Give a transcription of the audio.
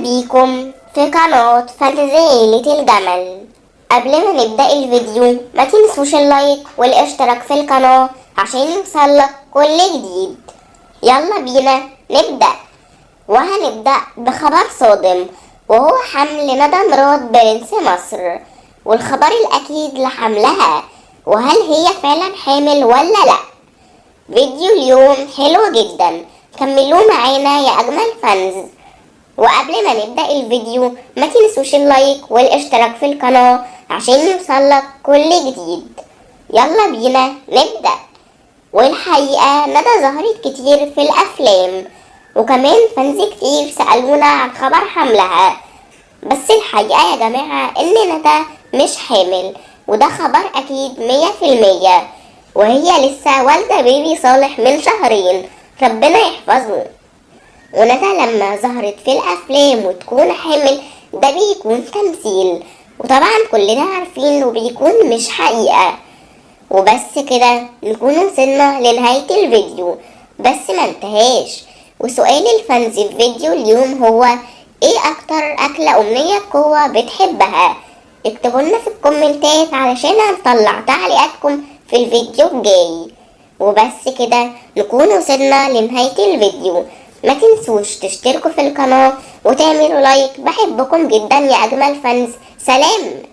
بيكم في قناة fans عيلة الجمل. قبل ما نبدأ الفيديو ما تنسوش ال like والاشتراك في القناة عشان يوصلك كل جديد. يلا بينا نبدأ. وهنبدأ بخبر صادم، وهو حمل ندى مراد برنس مصر، والخبر الأكيد لحملها، وهل هي فعلا حامل ولا لأ؟ فيديو اليوم حلو جدا، كملوه معانا يا أجمل fans. وقبل ما نبدأ الفيديو ما تنسوش ال like والاشتراك في القناة عشان يوصلك كل جديد. يلا بينا نبدأ. والحقيقة ندى ظهرت كتير في الأفلام، وكمان fans كتير سألونا عن خبر حملها، بس الحقيقة يا جماعة إن ندى مش حامل، وده خبر أكيد 100%، وهي لسه والدة بيبي صالح من شهرين، ربنا يحفظه. وندى لما ظهرت في الأفلام وتكون حامل ده بيكون تمثيل، وطبعا كلنا عارفين وبيكون مش حقيقة. وبس كده نكون وصلنا لنهاية الفيديو، بس ما انتهاش. وسؤال ال fans في فيديو اليوم هو ايه اكتر اكلة امنية قوة بتحبها؟ اكتبوا لنا في الكومنتات علشان هنطلع تعليقاتكم في الفيديو الجاي. وبس كده نكون وصلنا لنهاية الفيديو. ما تنسوش تشتركوا في القناة وتعملوا like. بحبكم جدا يا أجمل fans. سلام.